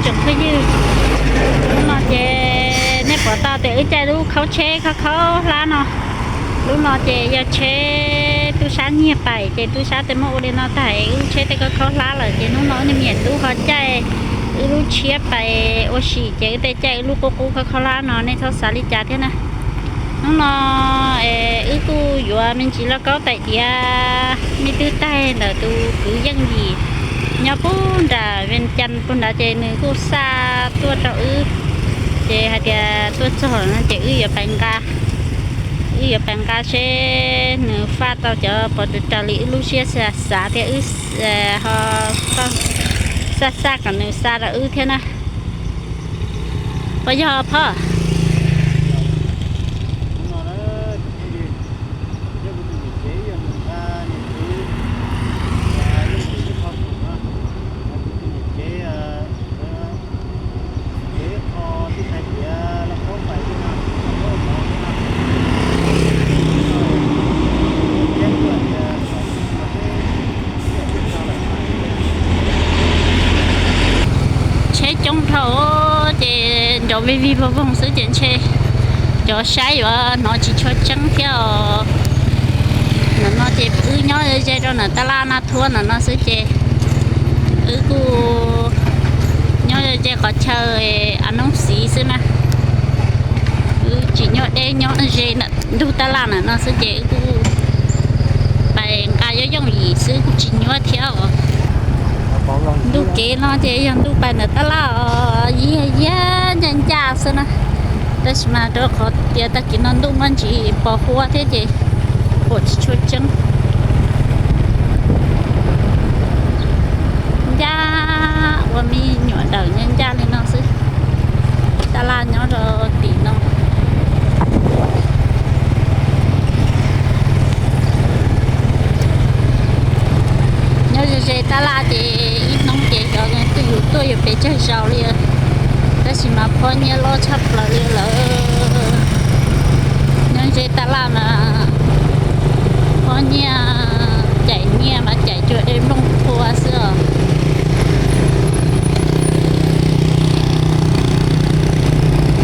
Tsoom phooj ywg, hnub no ces nej pom tau tias wb caij lub khaub tsheb khaub khaub hlab no. Lub no ces yog tsheb tub sab nyiag pais ces tub sab tej muab ua li no tag, wb tsheb tej khaub khaub hlab lawm ces hnub no wb niag me nyuam tub ho caij wb lub tshiab pais ua si ces wb tej caij wb lub qub qub khaub khaub hlab no, nej txhob xav li cas thiab na. Hnub no wb kuj yuav me ntsis lauj kaub tais diav me twb taig ntawm tus kwv Yeej Yim nyob puag nram Vees Cas puag nrad ces nws kuj xa tuaj rau wb, ces hais tias tuaj txog no ces wb yuav pais nqa, wb yuav pais nqa seb nws faj tau cov pov rau raws li wb lub siab xav thiab wb ho xaj xaj kom nws xa rau wb thiab na. Puas yog phauj? Tsheb coob dhau ces nrov vij vig voog voog xwb ces ntshe cov saib yuav hnov tsis tshua tseeb thiab os. Ntawm no ces wb nyob ze rau ntawm tab laj Naj Thuab ntawm no xwb ces wb kuj nyob ze qhov chaw a noob xiv xwb na. Wb tsis nyob deb, nyob ze ntug tab laj ntawm no xwb ces wb kuj pais nqa yooj yooj yim xwb kuj tsis nyuaj thiab os. Ntuj kev no ces yog ntuj pais ntawm tab laj os, yag yag ncaj ncaj xwb na. Tab sis mas rau qhov tias tag kis no ntuj muaj ntsis pos huab thiab ces pom tsis tshua tseeb. Ncaj ua me nyuam dawm ncaj ncaj li no xwb. Tab laj nyob rau tim no. Nyob ze ze tab laj ces ib hnub ces xyov twj ywm tuaj yuav pes tsawg zaus li, tab sis mas phob nyiaj loj tshaj plaws li lawm. Nyob ze tab laj mas phob nyiaj, caim nyiaj mas caim cuag dej nplooj thua xwb os.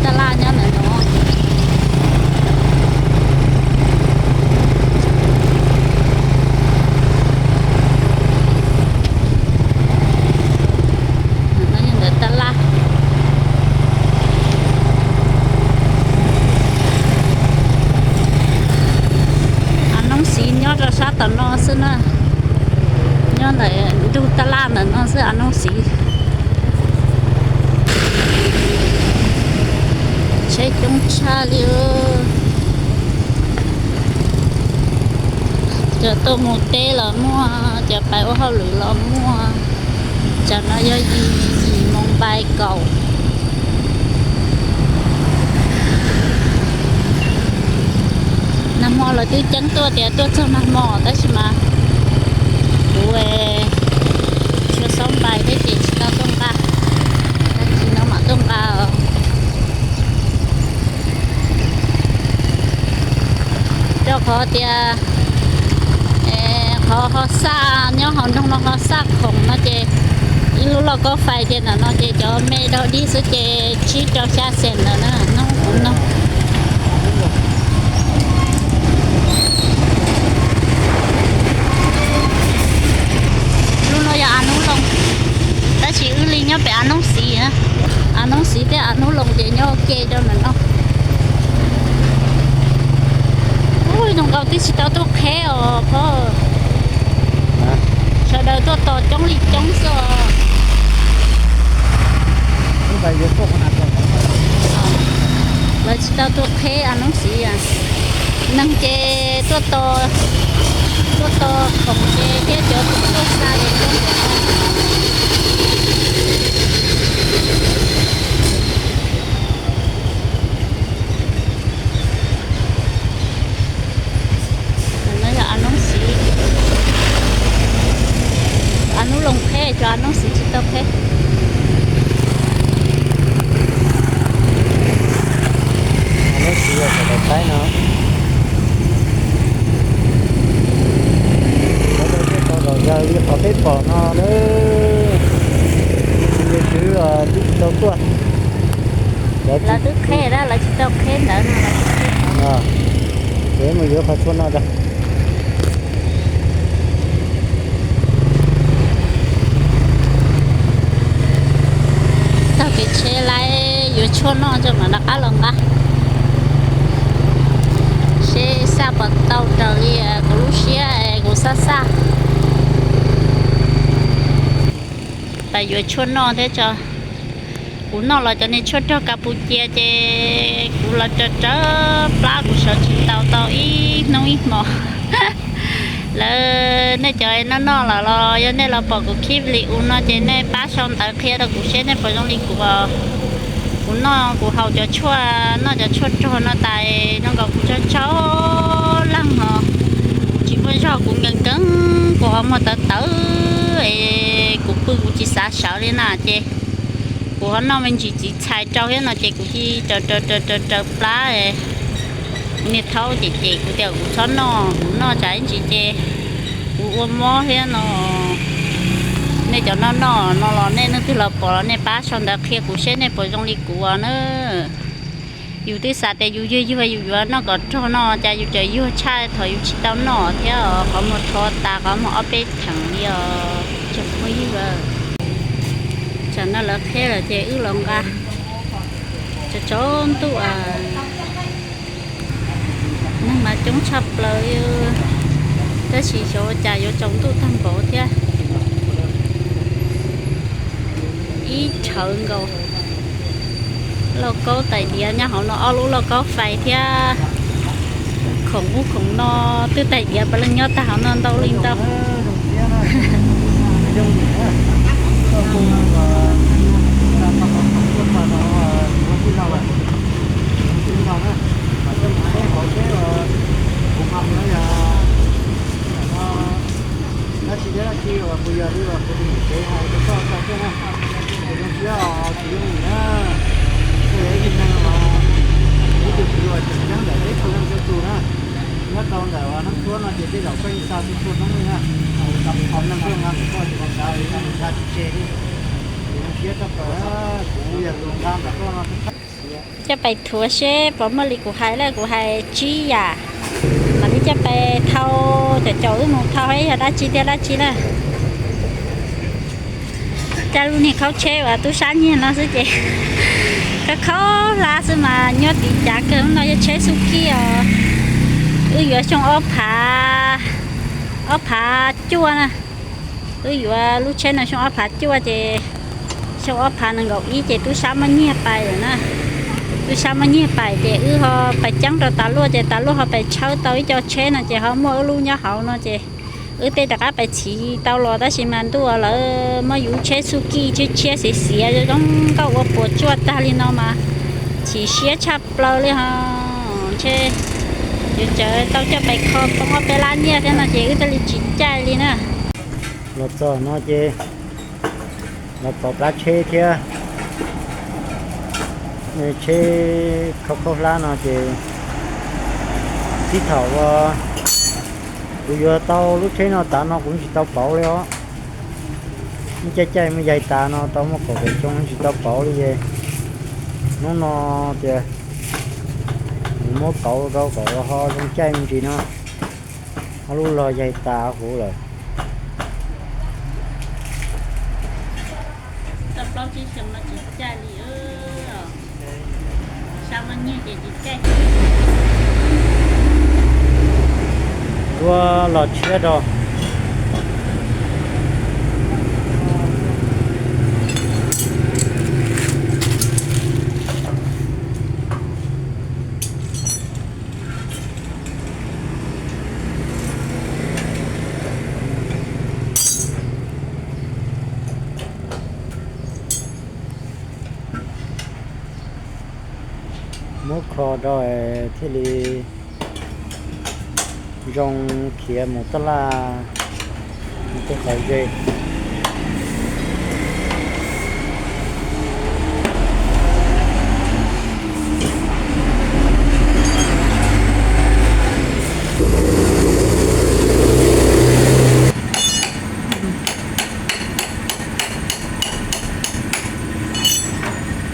Tab laj nyob ntawm no. Ntawm no yog ntawm tab laj. A noob xiv nyob rau sab tom no xwb na. Nyob ntawm ntug tab laj ntawm no xwb a noob xiv. Tsheb coob tshaj li. Cov tuaj mus teb los muaj, cov pais ua hauj lwm los muaj. Tsam no yog yim, yim moos npaim kaum. Nag hmo lawv twb ceeb tuaj tias tuaj txog nag hmo tab sis mas kuv tshua xaub npaim thiab ces tsis tau tuaj nqa. Tag kis no mam tuaj nqa. Rau qhov tias qhov ho xaj nyob hauv nroog no ho xaj khoom no ces ib lub lauj kaub fais tias ntawm no ces cov me dog dig xwb ces tsib rau xya xees ntawd na. Lub no yog a noob loo, tab sis wb li nyob pem a noob xiv. A noob xiv thiab a noob loo ces nyob ua ke rau ntawm no. Ub, zoo nkaus twb tsis tau tuaj qheb os phauj. Sawv daws tuaj tos coob li coob xwb os. Lawv tsis tau tuaj qheb a noob xiv. Neeg ces tuaj tos, tuaj tos khoom ces thiab cov tuaj xa ces tuaj. No yog a noob xiv, a noob loo qheb, cov a noob xiv tsis tau qheb. A noob xiv yog sawv daws saib no. Cov dawb tuaj tau zom zaws li qhov peb pom no lawm. Tsis tau tuaj. Lawv twb qheb, lawv tsis tau qheb ntawd no. Ces mus yuav qhov tshuaj noj tso. Taug kev tsheb lawm, yuav tshuaj noj tso mam rov qab los nqa. Seb xaj puas tau raws li kuv lub siab es kuv xav xaj. Pais yuav tshuaj noj thiab tso. Kuv noj los cov niag tshuaj rog Kas Pus Cia ces kuv los raws raws plab kuv sawv tsis tau tau ib hnub ib hmo. Lawv nej cov noj noj lawm los yog nej los pom kuv clip li ub no ces nej pab sau ntawv qhia rau kuv seb nej puas zoo li kuv. Kuv noj kuv haus cov tshuaj, noj cov tshuaj rog no tas zoo nkaus kuv tsau tsau leeg os. Tsis muaj zog, kuv nkees nkees, kuv qhov muag tawv tawv es kuv pw kuv tsis xav sawv li na ces kuv ho noj me ntsis txiv txhais rau thiab no ces kuv cia li raws raws raws raws plab. Kuv niag thaub ces ces kuv tias kuv txhob noj, kuv noj tsam ib ntsis ces kuv ua mob thiab no. Nej cov noj noj no los nej leej twg los pom los nej pab sau ntawv qhia kuv seb nej puas zoo li kuv na. Yus twb xav tias yus yuag yuag yus yuav noj kom rog no cas yus tseem yuag tshaj thaum yus tsis tau noj thiab, qhov muag thov tas qhov muag ob peb theem li os. Tsoom phooj ywg, tsam no lawv qheb lawm ces wb los nqa. Tsaus ntuj, neeg mas coob tshaj plaws li, tab sis xyov ua cas yuav tsaus ntuj tag npaum thiab. Ib rhawv nkaus lauj kaub tais diav nyob hauv no, ob lub lauj kaub fais thiab khoom ub khoom no, twb tais diav pas leej nyob tag hauv no ntau li ntau. Dab tsi thiab dab tsi uas kuv yog li uas kuv tus niam tsev hais rau koj tau thiab na. Kuv zoo siab os, kuv yooj yim na. Koj yog ib tug neeg uas ib tug kwv uas tseem ceeb ntawm peb txhua leej txhua tus na. Nyob rau ntawm uas Nab Thuab no ces tej zaum koj yeej xa txhua txhua hnub li na. Tau neeg tuaj nqa ntawm koj ces koj xav li koj mus xa tsis tseg li. Kuv zoo siab tshaj plaws, kuv yog tus nqa ntawm koj no. Coj pais thuav seb puas muaj li kuv hais lawm, kuv hais tsib yam, mam li coj pais thau, cov caum wb mus thau seb yog dab tsi thiab dab tsi na. Cas lub niag khaub tsheb uas tub sab nyiag no xwb ces khaub khaub hlab xwb mas nyob tiv cav kawg. Lub no yog tsheb Xub Kij os, wb yuav xyoo ob phav, ob phav cuaj na. Wb yuav lub tsheb no xyoo ob phav cuaj ces xyoo ob phav nees nkaum ib ces tub sab muab nyiag pais lawm na. Tub sab muab nyiag pais ces wb ho pais ceeb rau tas luaj ces tas luaj ho pais tshawb tau ib co tsheb no ces ho muaj wb lub nyob hauv no ces wb tej rov qab pais txhiv tau los tab sis mas ntuj, lawv muab yus tsheb Xub Kij tshiab tshiab xiav xiav zoo nkauj ua puas tsuaj tag li no mas chim siab tshaj plaws li ho. Ntshe yuav tsawv tau coj pais kho poob ob peb lab nyiaj thiab no ces wb thiaj li tsis caij li na. Los txog no ces los tos plab tsheb thiab. Tsheb khaub khaub hlab no ces tib thaum uas kuv yuav tau lub tsheb no tas no kuv tsis tau pauv li os. Ib caij caij muaj yaig tas no tau muaj kaum pem xyoo tsis tau pauv li es hnub no tias kuv muab pauv rau kom ho zoo caij me ntsis no. Ob lub log yaig tas huv lawm. Tua los tshiab rau. Muab kho rau thiaj li zoo khiav mus taj laj mus tej qhov ze.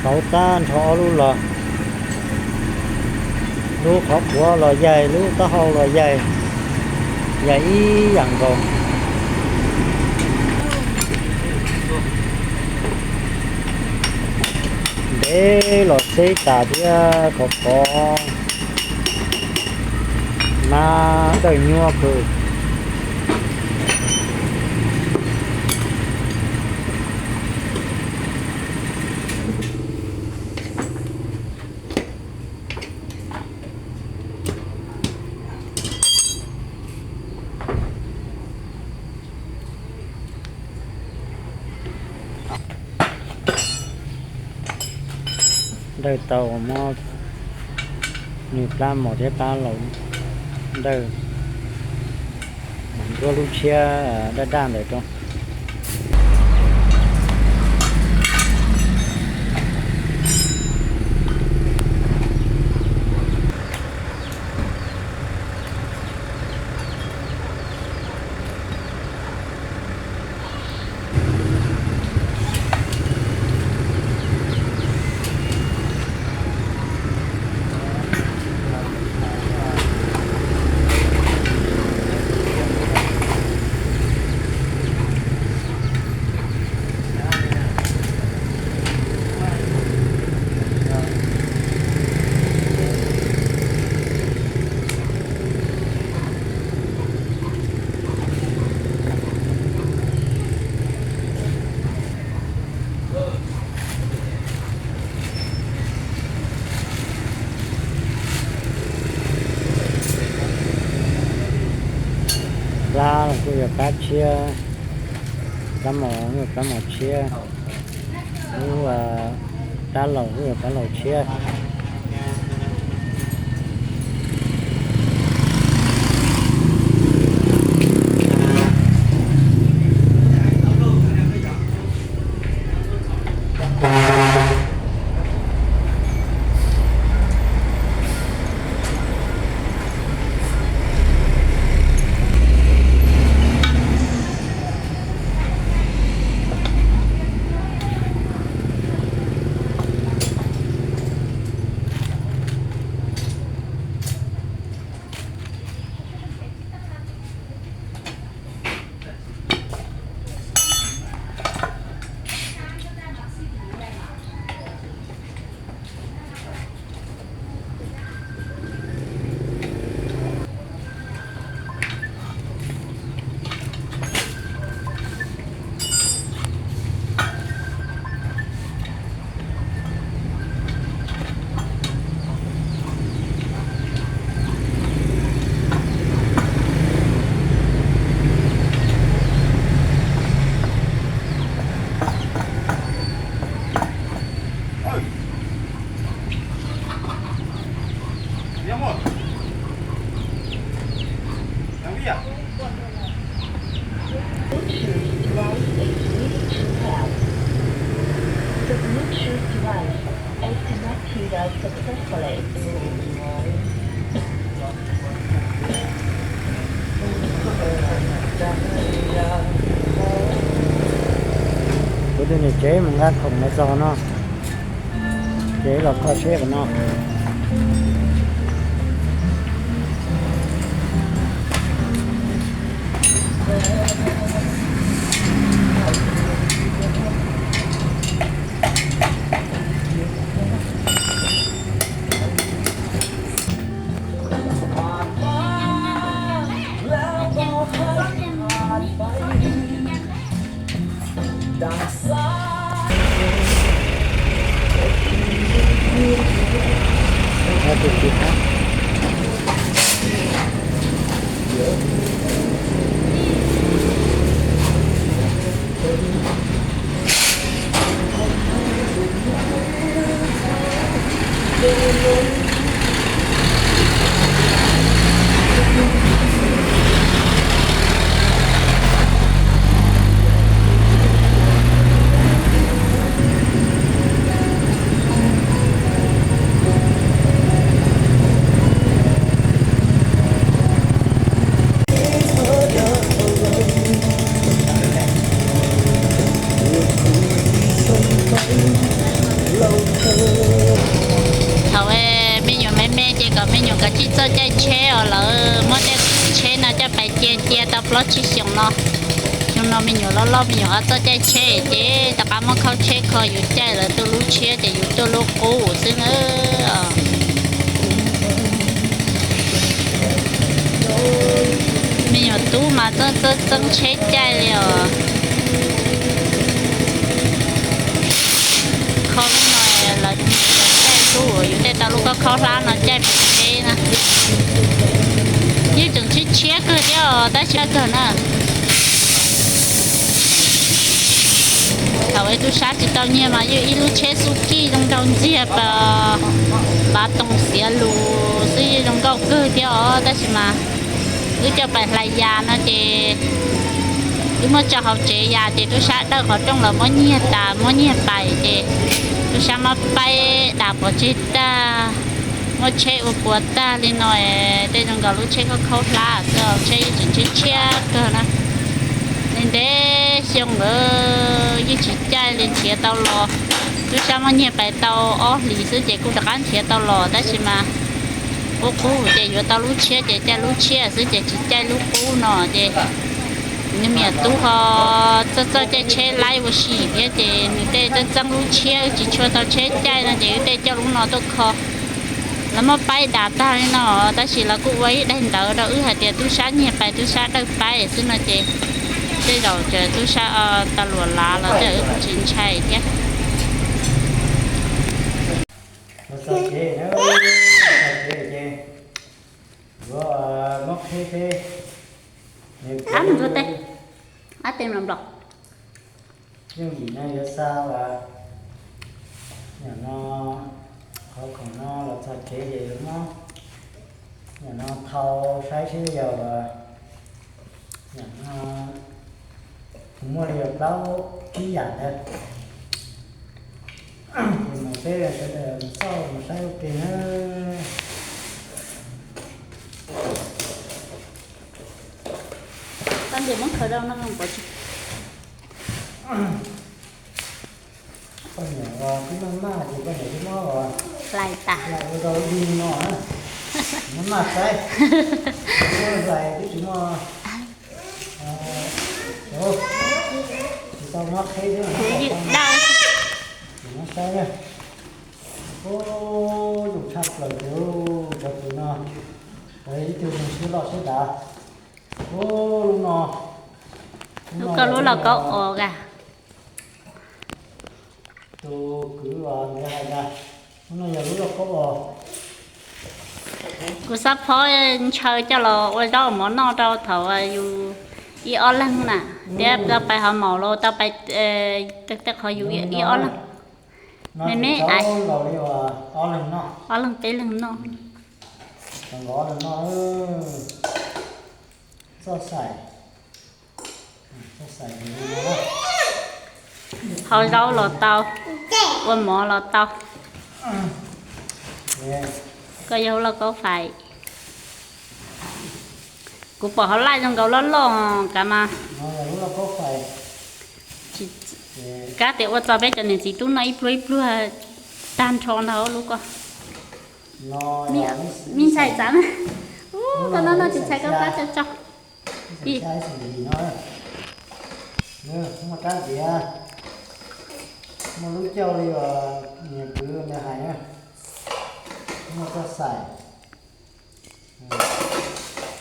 Tauv tab nrho ob lub los, lub qhov quav los yaig, lub taub hau los yaig, yaig ib yam nkaus. Ntev los xeb tas thiab khov khov, nab dawj nyuab kawg. Dawj tau muab nws plab mos thiab plab laus dawj, nruab lub tshiab daj daj ntawd rau. Plab kuj yog plab tshiab, plab mos kuj yog plab mos tshiab, lub plab laus kuj yog plab laus tshiab. Bluetooth device is reaching out. The Bluetooth device is connected successfully. Kuv tus niam tsev mus nqa khoom los txog no, ces los kho seb qhov no. Ces kom me nyuam kav tsij txawj caij tsheb os, lawv muab tej tsheb no coj pais cia cia tau plaub tsib xyoos no. Xyoo no me nyuam loj loj me nyuam ho txawj caij tsheb ces rov qab muab khau tsheb kho yus caij, lawv tuaj lub tshiab ces yus tuaj lub qub xwb na. Me nyuam tub mas txeeb txeeb tsheb caij li os. Kho lub no lawv caij lub, yus tej tau lub khaub khaub hlab no caij pem tsheb na. Yeej tseem tshiab tshiab kawg thiab os, tab sis kawg na. Thaum ib tub sab tsis tau nyiag mas yeej ib lub tsheb xub kij zoo nraug ntxiag pas, pav toom xiav lus xwb, yeej zoo nkauj kawg thiab os, tab sis mas wb coj pais hlais yas no ces wb muab tso hauv tsev yas ces tub sab dawj qhov rooj los muab nyiag tas, muab nyiag pais ces tub sab muab paib dam pov tseg tag, muab tsheb ua puas tag li no. Tej zoo nkaus lub tsheb khaub khaub hlab xwb, tsheb yeej tseem tshiab tshiab kawg na. Ntev ntev xyoo lawm yeej tsis caij li, nrhiav tau los. Tub sab muab nyiag pais tau ob hlis xwb ces kuj rov qab nrhiav tau los, tab sis mas qub qub ces yuav tau lub tshiab ces caij lub tshiab xwb ces tsis caij lub qub no ces nws me nyuam tub ho txawj txawj caij tsheb laib ua si thiab ces nws tej txawj txeeb lub tshiab, tsis tshua tau tsheb caij no ces wb tej coj lub no tuaj kho. Lawv muab paib dam tag li no, tab sis lawv kuj ua ib daim ntawv rau wb hais tias tub sab nyiag pais tub sab dawj paib xwb no ces tej zaum tub sab tau luam lav los tej wb kuj tsis ntshai thiab. Ab, mus ua teb, ab teb mlom mlom. Yooj yim no yuav xa uas nyam no, qhov khoom no los txog kev ces yuav muab nyam no thau saib seb yog nyam no kuv muaj li plaub tsib yam ntawd. Ces mus peb sawv daws mus xauj mus saib ua ke na. Tau ntiam muab khaws rau no pov tseg. Poj niam uas twb maj maj ces poj niam twb muab uas hlais tas, hlais ua rau dig no na. Maj maj saib, hlais twb tsis muaj, tsis tau muab qheb xwb, tsis muab saib na. Ub, zoo tshaj plaws li cov tus no, ib tug zoo siab loj siab dav. Ub, lub no, lub koj lub lauj kaub os as. Tus kwv uas ntiav hais tias lub no yog lub lauj kaub os. Kuv xab phob ntshaw coj los ua zaub mov noj rau thaum yus ib ob leeg na, thiab tau pais hauv maum los tau pais tej qhov yus ib ob leeg. Me me, ob leeg peb leeg noj. Hau zaub los tau, ua mov los tau. Koj yog lub lauj kaub fais. Kuv pom hauv laij zoo nkaus loj loj kav mas. Kab tias ua txog peb cov niam txiv tub noj ib pluag ib pluag tag nrho ntag lub ko. Me ntxhais txav na. Ub, koj noj noj tsis ntxhais koj pab tso tso. Muaj rab diav, muaj lub cauj li uas niam kwv nws hais na, muaj txoj xais,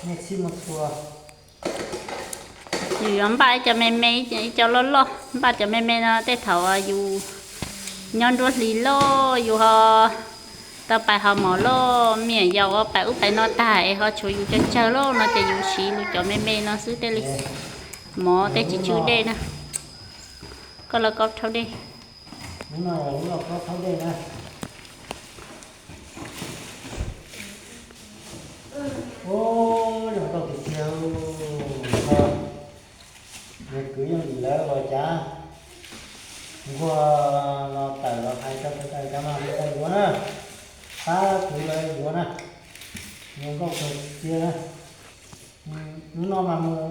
muaj txhij muaj txhua. Yus yuav npaj ib co me me, ib co loj loj, npaj cov me me no tej thaum yus nyob nruab hlis loj, yus ho tau pais haus mov loj, me nyuam yaus pais ub pais no tag es ho tshuav yus cov tsawg loj no ces yus siv lub cov me me no xwb tej li. Mov tej tsis tsw dej na. Koj lauj kaub rhaub dej. Ub, zoo nkauj tiag tiag. Nws kwv yooj yim lawv ua cas nquag los tawm los hais rau sawv daws cov no sawv daws yuav na, pab kwv lawv yuav na. Zoo nkauj kawg tiag na. Hnub no mas mus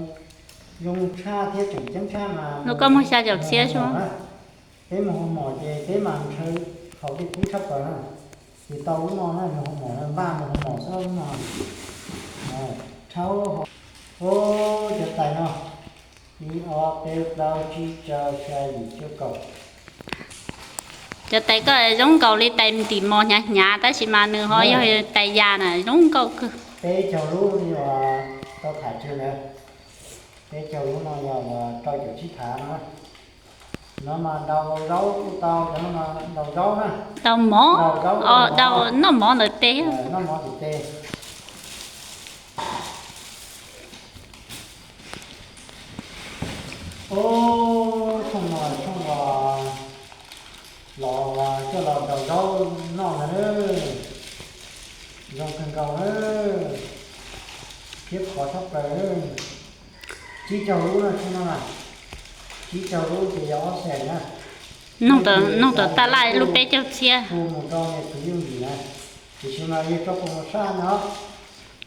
zoo tshaj thiab tseem ceeb tshaj mas. Hnub koj muag xya caum txhiab xwb. Peb mus haus mom ces peb mas ntshaw haus dej kub tshaj plaws na. Ces tau lub no na, nws ho mom, npaj nws ho mom xwb lub no. Rhaub, o, cov tais no, ib ob peb plaub tsib rau xya yim cuaj kaum. Cov tais koj zoo nkaus li tais ntim mos hnyav hnyav tab sis mas nws ho yog tais yas na, zoo nkauj kawg. Peb caug lub, tau tham tseg ntawd, peb caug lub no yog rau caum tsib phav no. No mas daus zaub kuj tau, cov no mas daus zaub na. Daus mov, daus noj mov ntawm tes. Noj mov ntawm tes. Ub, thooj no thooj los coj los daus zaub noj ntag na. Zoo kawg nkaus na, thiab qhov tshaj plaws. Tsib caug lub no, tsib caug lub ces yog ob xees na. Nug tom taj laj lub peb caug txhiab. Hu mus rau niam tus yooj yim na, tiam sis mas yog rau koom saj no.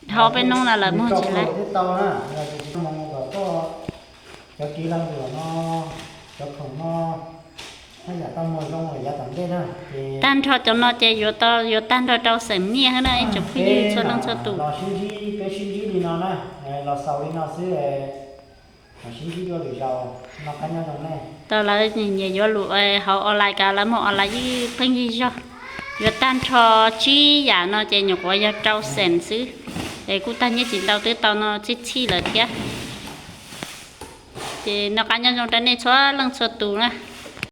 Dhau peb hnub no lawm muag tsis lawm. Tau na, yog tias tsis mus kom koj cov kiv laug luam no, cov khoom no, haj yam tau muag zoo lawm yav tom ntej na. Tag nrho cov no ces yuav tau, yuav tag nrho rau xeem nyiaj xwb na ib tsoom phooj ywg txhua leej txhua tus. Los sib ntsib, peb sib ntsib li no na, los xaus li no xwb, los sib ntsib dua lwm zaus, noj qab nyob zoo nej. Tau lawv nyiam yuav lus hauv online kav lawv muag online yeej pheej yig zog. Yuav tag nrho tsib yam no ces nyuam qhuav yog rau xees xwb, es kuj tag nyiaj tsis ntau, twb tau no txhij txhij lawm thiab. Ces noj qab nyob zoo rau nej txhua leej txhua tus na.